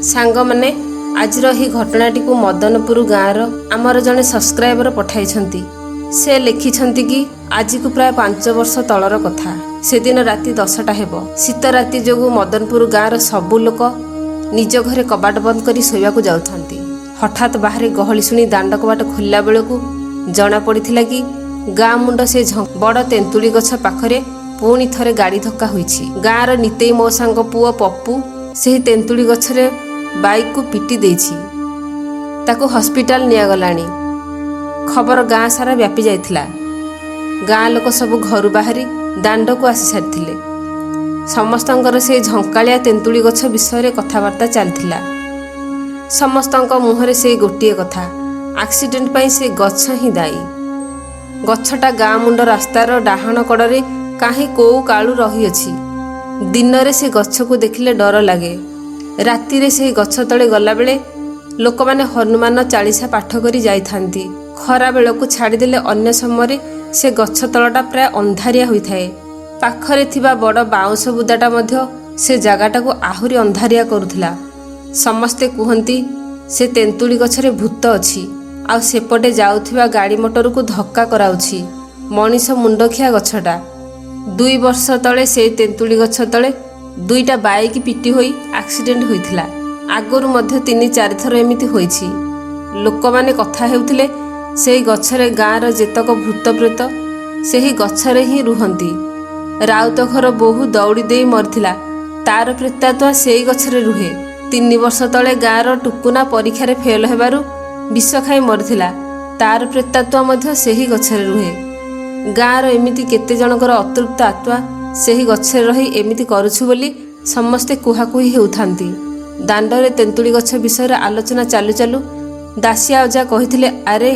ସାଙ୍ଗମାନେ, ଆଜିର ଏହି ଘଟଣାଟିକୁ ମଦନପୁର ଗାଁର ଆମର ଜଣେ ସବସ୍କ୍ରାଇବର ପଠାଇଛନ୍ତି। ସେ ଲେଖିଛନ୍ତି କି ଆଜିକୁ ପ୍ରାୟ 5 ବର୍ଷ ତଳର କଥା। ସେଦିନ ରାତି 10ଟା ହେବ। ଶୀତ ରାତି ଯୋଗୁଁ ମଦନପୁର ଗାଁର ସବୁ ଲୋକ ନିଜ ଘରେ କବାଟ ବନ୍ଦ କରି ଶୋଇବାକୁ ଯାଉଥାନ୍ତି। ହଠାତ୍ ବାହାରେ ଗହଳି ଶୁଣି ଦାଣ୍ଡ କବାଟ ଖୋଲିଲା ବେଳକୁ ଜଣା ପଡ଼ିଥିଲା କି ଗାଁ ମୁଣ୍ଡ ସେ ବଡ଼ ତେନ୍ତୁଳି ଗଛ ପାଖରେ ପୁଣି ଥରେ ଗାଡ଼ି ଧକ୍କା ହୋଇଛି। ଗାଁର ନିତେଇ ମଉସାଙ୍କ ପୁଅ ପପୁ ସେହି ତେନ୍ତୁଳି ଗଛରେ ବାଇକକୁ ପିଟି ଦେଇଛି। ତାକୁ ହସ୍ପିଟାଲ ନିଆଗଲାଣି। ଖବର ଗାଁ ସାରା ବ୍ୟାପି ଯାଇଥିଲା। ଗାଁ ଲୋକ ସବୁ ଘରୁ ବାହାରି ଦାଣ୍ଡକୁ ଆସି ସାରିଥିଲେ। ସମସ୍ତଙ୍କର ସେଇ ଝଙ୍କାଳିଆ ତେନ୍ତୁଳି ଗଛ ବିଷୟରେ କଥାବାର୍ତ୍ତା ଚାଲିଥିଲା। ସମସ୍ତଙ୍କ ମୁହଁରେ ସେଇ ଗୋଟିଏ କଥା, ଆକ୍ସିଡେଣ୍ଟ ପାଇଁ ସେ ଗଛ ହିଁ ଦାୟୀ। ଗଛଟା ଗାଁ ମୁଣ୍ଡ ରାସ୍ତାର ଡାହାଣ କଡ଼ରେ କାହିଁ କୋଉ କାଳୁ ରହିଅଛି। ଦିନରେ ସେ ଗଛକୁ ଦେଖିଲେ ଡର ଲାଗେ। ରାତିରେ ସେହି ଗଛ ତଳେ ଗଲାବେଳେ ଲୋକମାନେ ହନୁମାନ ଚାଳିଶା ପାଠ କରି ଯାଇଥାନ୍ତି। ଖରା ବେଳକୁ ଛାଡ଼ିଦେଲେ ଅନ୍ୟ ସମୟରେ ସେ ଗଛ ତଳଟା ପ୍ରାୟ ଅନ୍ଧାରିଆ ହୋଇଥାଏ। ପାଖରେ ଥିବା ବଡ଼ ବାଉଁଶ ବୁଦାଟା ମଧ୍ୟ ସେ ଜାଗାଟାକୁ ଆହୁରି ଅନ୍ଧାରିଆ କରୁଥିଲା। ସମସ୍ତେ କୁହନ୍ତି, ସେ ତେନ୍ତୁଳି ଗଛରେ ଭୂତ ଅଛି ଆଉ ସେପଟେ ଯାଉଥିବା ଗାଡ଼ି ମଟରକୁ ଧକ୍କା କରାଉଛି। ମଣିଷ ମୁଣ୍ଡଖିଆ ଗଛଟା। 2 ବର୍ଷ ତଳେ ସେଇ ତେନ୍ତୁଳି ଗଛ ତଳେ ଦୁଇଟା ବାଇକ୍ ପିଟି ହୋଇ ଆକ୍ସିଡେଣ୍ଟ ହୋଇଥିଲା। ଆଗରୁ ମଧ୍ୟ ତିନି ଚାରିଥର ଏମିତି ହୋଇଛି। ଲୋକମାନେ କଥା ହେଉଥିଲେ, ସେହି ଗଛରେ ଗାଁର ଯେତକ ଭୂତ ପ୍ରେତ ସେହି ଗଛରେ ହିଁ ରୁହନ୍ତି। ରାଉତ ଘର ବୋହୂ ଦଉଡ଼ି ଦେଇ ମରିଥିଲା, ତାର ପ୍ରେତାତ୍ମା ସେଇ ଗଛରେ ରୁହେ। 3 ବର୍ଷ ତଳେ ଗାଁର ଟୁକୁନା ପରୀକ୍ଷାରେ ଫେଲ ହେବାରୁ ବିଷ ଖାଇ ମରିଥିଲା, ତାର ପ୍ରେତାତ୍ମା ମଧ୍ୟ ସେହି ଗଛରେ ରୁହେ। ଗାଁର ଏମିତି କେତେ ଜଣଙ୍କର ଅତୃପ୍ତ ଆତ୍ମା ସେହି ଗଛରେ ରହି ଏମିତି କରୁଛି ବୋଲି ସମସ୍ତେ କୁହାକୁହି ହେଉଥାନ୍ତି। ଦାଣ୍ଡରେ ତେନ୍ତୁଳି ଗଛ ବିଷୟରେ ଆଲୋଚନା ଚାଲୁ ଚାଲୁ ଦାସିଆ ଅଜା କହିଥିଲେ, "ଆରେ,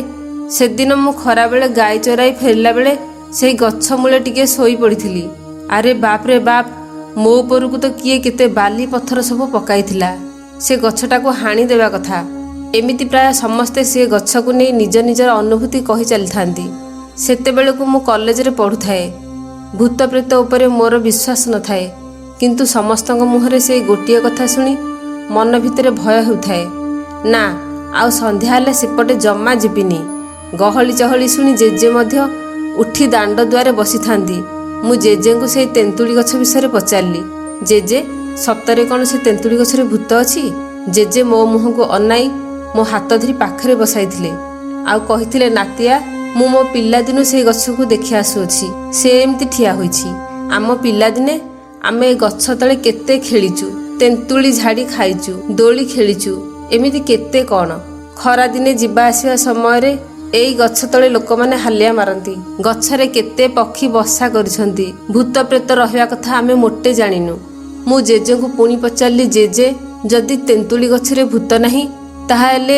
ସେଦିନ ମୁଁ ଖରାବେଳେ ଗାଈ ଚରାଇ ଫେରିଲା ବେଳେ ସେହି ଗଛ ମୂଳେ ଟିକେ ଶୋଇ ପଡ଼ିଥିଲି। ଆରେ ବାପରେ ବାପ, ମୋ ଉପରକୁ ତ କିଏ କେତେ ବାଲି ପଥର ସବୁ ପକାଇଥିଲା। ସେ ଗଛଟାକୁ ହାଣି ଦେବା କଥା।" ଏମିତି ପ୍ରାୟ ସମସ୍ତେ ସେ ଗଛକୁ ନେଇ ନିଜ ନିଜର ଅନୁଭୂତି କହି ଚାଲିଥାନ୍ତି। ସେତେବେଳକୁ ମୁଁ କଲେଜରେ ପଢ଼ୁଥାଏ। ଭୂତ ପ୍ରେତ ଉପରେ ମୋର ବିଶ୍ୱାସ ନଥାଏ। କିନ୍ତୁ ସମସ୍ତଙ୍କ ମୁହଁରେ ସେଇ ଗୋଟିଏ କଥା ଶୁଣି ମନ ଭିତରେ ଭୟ ହେଉଥାଏ, ନା ଆଉ ସନ୍ଧ୍ୟା ହେଲେ ସେପଟେ ଜମା ଯିବିନି। ଗହଳି ଚହଳି ଶୁଣି ଜେଜେ ମଧ୍ୟ ଉଠି ଦାଣ୍ଡ ଦୁଆରେ ବସିଥାନ୍ତି। ମୁଁ ଜେଜେଙ୍କୁ ସେଇ ତେନ୍ତୁଳି ଗଛ ବିଷୟରେ ପଚାରିଲି, "ଜେଜେ, ସତରେ କ'ଣ ସେ ତେନ୍ତୁଳି ଗଛରେ ଭୂତ ଅଛି?" ଜେଜେ ମୋ ମୁହଁକୁ ଅନାଇ ମୋ ହାତ ଧରି ପାଖରେ ବସାଇଥିଲେ ଆଉ କହିଥିଲେ, "ନାତିଆ, ମୁଁ ମୋ ପିଲାଦିନୁ ସେଇ ଗଛକୁ ଦେଖି ଆସୁଅଛି। ସେ ଏମିତି ଠିଆ ହୋଇଛି। ଆମ ପିଲାଦିନେ ଆମେ ଏ ଗଛ ତଳେ କେତେ ଖେଳିଛୁ, ତେନ୍ତୁଳି ଝାଡ଼ି ଖାଇଛୁ, ଦୋଳି ଖେଳିଛୁ, ଏମିତି କେତେ କ'ଣ। ଖରାଦିନେ ଯିବା ଆସିବା ସମୟରେ ଏଇ ଗଛ ତଳେ ଲୋକମାନେ ହାଲିଆ ମାରନ୍ତି। ଗଛରେ କେତେ ପକ୍ଷୀ ବସା କରିଛନ୍ତି। ଭୂତ ପ୍ରେତ ରହିବା କଥା ଆମେ ମୋଟେ ଜାଣିନୁ।" ମୁଁ ଜେଜେଙ୍କୁ ପୁଣି ପଚାରିଲି, "ଜେଜେ, ଯଦି ତେନ୍ତୁଳି ଗଛରେ ଭୂତ ନାହିଁ, ତାହେଲେ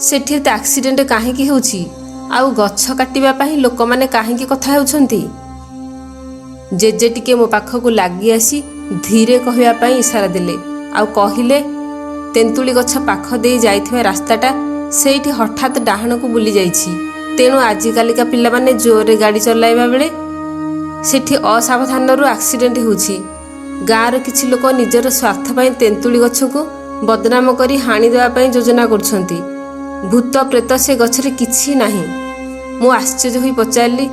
ସେଠି ଏତେ ଆକ୍ସିଡେଣ୍ଟ କାହିଁକି ହେଉଛି? ଆଉ ଗଛ କାଟିବା ପାଇଁ ଲୋକମାନେ କାହିଁକି କଥା ହେଉଛନ୍ତି?" ଜେଜେ ଟିକେ ମୋ ପାଖକୁ ଲାଗି ଆସି ଧୀରେ କହିବା ପାଇଁ ଇଶାରା ଦେଲେ ଆଉ କହିଲେ, "ତେନ୍ତୁଳି ଗଛ ପାଖ ଦେଇ ଯାଇଥିବା ରାସ୍ତାଟା ସେଇଠି ହଠାତ୍ ଡାହାଣକୁ ବୁଲି ଯାଇଛି। ତେଣୁ ଆଜିକାଲିକା ପିଲାମାନେ ଜୋରରେ ଗାଡ଼ି ଚଲାଇବା ବେଳେ ସେଠି ଅସାବଧାନରୁ ଆକ୍ସିଡେଣ୍ଟ ହେଉଛି। ଗାଁର କିଛି ଲୋକ ନିଜର ସ୍ୱାର୍ଥ ପାଇଁ ତେନ୍ତୁଳି ଗଛକୁ ବଦନାମ କରି ହାଣିଦେବା ପାଇଁ ଯୋଜନା କରୁଛନ୍ତି। ଭୂତ ପ୍ରେତ ସେ ଗଛରେ କିଛି ନାହିଁ।" ମୁଁ ଆଶ୍ଚର୍ଯ୍ୟ ହୋଇ ପଚାରିଲି,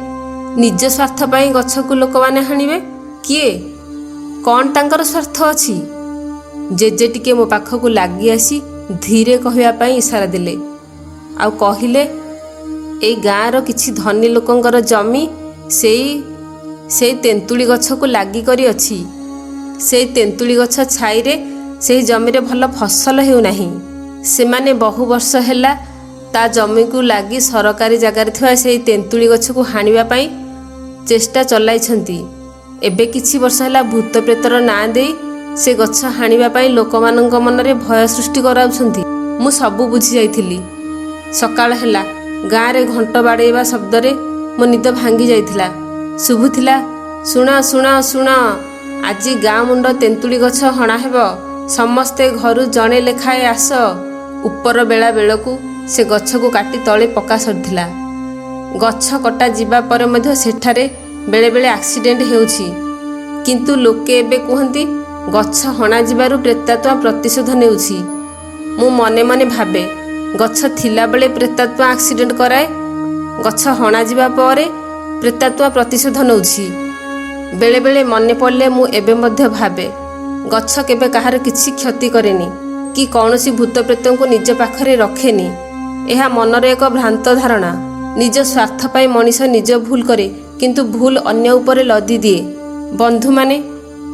"ନିଜ ସ୍ୱାର୍ଥ ପାଇଁ ଗଛକୁ ଲୋକମାନେ ହାଣିବେ? କିଏ, କ'ଣ ତାଙ୍କର ସ୍ୱାର୍ଥ ଅଛି?" ଜେଜେ ଟିକେ ମୋ ପାଖକୁ ଲାଗି ଆସି ଧୀରେ କହିବା ପାଇଁ ଇଶାରା ଦେଲେ ଆଉ କହିଲେ, "ଏଇ ଗାଁର କିଛି ଧନୀ ଲୋକଙ୍କର ଜମି ସେଇ ତେନ୍ତୁଳି ଗଛକୁ ଲାଗି କରି ଅଛି। ସେଇ ତେନ୍ତୁଳି ଗଛ ଛାଇରେ ସେହି ଜମିରେ ଭଲ ଫସଲ ହେଉନାହିଁ। ସେମାନେ ବହୁ ବର୍ଷ ହେଲା ତା ଜମିକୁ ଲାଗି ସରକାରୀ ଜାଗାରେ ଥିବା ସେଇ ତେନ୍ତୁଳି ଗଛକୁ ହାଣିବା ପାଇଁ ଚେଷ୍ଟା ଚଲାଇଛନ୍ତି। ଏବେ କିଛି ବର୍ଷ ହେଲା ଭୂତ ପ୍ରେତର ନାଁ ଦେଇ ସେ ଗଛ ହାଣିବା ପାଇଁ ଲୋକମାନଙ୍କ ମନରେ ଭୟ ସୃଷ୍ଟି କରାଉଛନ୍ତି।" ମୁଁ ସବୁ ବୁଝି ଯାଇଥିଲି। ସକାଳ ହେଲା। ଗାଁରେ ଘଣ୍ଟ ବାଡ଼େଇବା ଶବ୍ଦରେ ମୋ ନିଦ ଭାଙ୍ଗି ଯାଇଥିଲା। ଶୁଭୁଥିଲା, "ଶୁଣ, ଶୁଣ, ଶୁଣ, ଆଜି ଗାଁ ମୁଣ୍ଡ ତେନ୍ତୁଳି ଗଛ ହଣା ହେବ। ସମସ୍ତେ ଘରୁ ଜଣେ ଲେଖାଏ ଆସ।" ଉପର ବେଳା ବେଳକୁ ସେ ଗଛକୁ କାଟି ତଳେ ପକା ସରିଥିଲା। ଗଛ କଟା ଯିବା ପରେ ମଧ୍ୟ ସେଠାରେ ବେଳେବେଳେ ଆକ୍ସିଡେଣ୍ଟ ହେଉଛି। କିନ୍ତୁ ଲୋକେ ଏବେ କୁହନ୍ତି, ଗଛ ହଣାଯିବାରୁ ପ୍ରେତାତ୍ମା ପ୍ରତିଶୋଧ ନେଉଛି। ମୁଁ ମନେ ମନେ ଭାବେ, ଗଛ ଥିଲାବେଳେ ପ୍ରେତାତ୍ମା ଆକ୍ସିଡେଣ୍ଟ କରାଏ, ଗଛ ହଣାଯିବା ପରେ ପ୍ରେତାତ୍ମା ପ୍ରତିଶୋଧ ନେଉଛି। ବେଳେବେଳେ ମନେ ପଡ଼ିଲେ ମୁଁ ଏବେ ମଧ୍ୟ ଭାବେ, ଗଛ କେବେ କାହାର କିଛି କ୍ଷତି କରେନି କି କୌଣସି ଭୂତ ପ୍ରେତଙ୍କୁ ନିଜ ପାଖରେ ରଖେନି। ଏହା ମନର ଏକ ଭ୍ରାନ୍ତ ଧାରଣା। ନିଜ ସ୍ୱାର୍ଥ ପାଇଁ ମଣିଷ ନିଜ ଭୁଲ କରେ, କିନ୍ତୁ ଭୁଲ ଅନ୍ୟ ଉପରେ ଲଦି ଦିଏ। ବନ୍ଧୁମାନେ,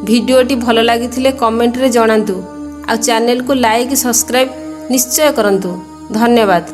ଭିଡ଼ିଓଟି ଭଲ ଲାଗିଥିଲେ କମେଣ୍ଟରେ ଜଣାନ୍ତୁ ଆଉ ଚ୍ୟାନେଲକୁ ଲାଇକ୍, ସବସ୍କ୍ରାଇବ୍ ନିଶ୍ଚୟ କରନ୍ତୁ। ଧନ୍ୟବାଦ।